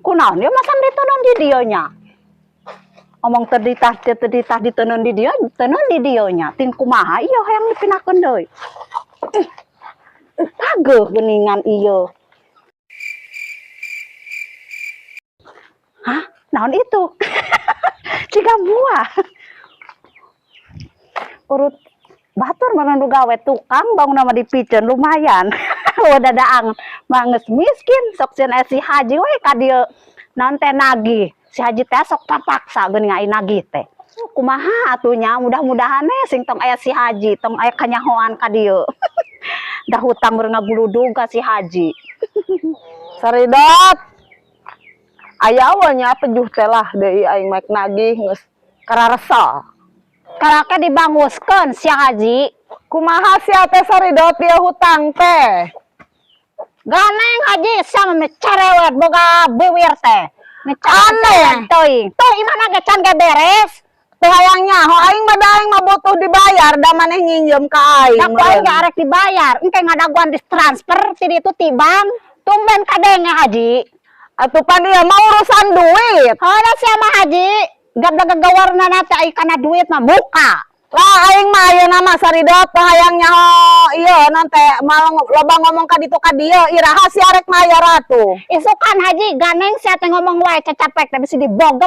Kunaon ieu masang ditenun di dieu nya? Omong teu ditah teu ditah ditenun di dieu, tenun di dieu nya. Ting kumaha ieu hayang dipindahkeun deui. Kageuh geuningan ieu. Hah? Naon itu? Ciga buah. Urut batur mana nu gawe tukang bangun nama dipiceun lumayan. Udah dadaang mah geus miskin, sok sieun aya si Haji we ka dieu naon teh nagih. Si Haji teh sok papaksa geuning ai nagih teh. Kumaha atuh nya, mudah-mudahan we sing tong aya si Haji, tong aya kanyahoan ka dieu. Da hutang meureun ngaguludug ka si Haji. Saridot. Aya we nya pejuh teh lah deui aing mek nagih geus kararesel. Karake dibanguskeun si Haji. Kumaha sia teh, Saridot, ieu hutang teh? Ganeng Haji, sama me cerewet boga biwir teh. Me Aneh. Teuing. Tuh imahna ge can ge beres. Teu hayang nyaho aing mah, da aing mah butuh dibayar, da maneh nginjem ka aing. Da ku aing ge arek dibayar. Engke ngadaguan ditransfer ti ditu ti bank. Tumben kadenge, Haji. Atuh pan ieu mah urusan duit. Heuh sia mah, Haji. Gableg gagawarna teh ai kana duit mah muka. Lah, aing mah ayeuna mah, Saridot, teu hayang nyaho ieu non teh malah loba ngomong ka ditu ka dieu, iraha sia arek mayar atuh? Isukan, Haji, ganeng sia teh ngomong wae, cacapek teh bisi dibogem.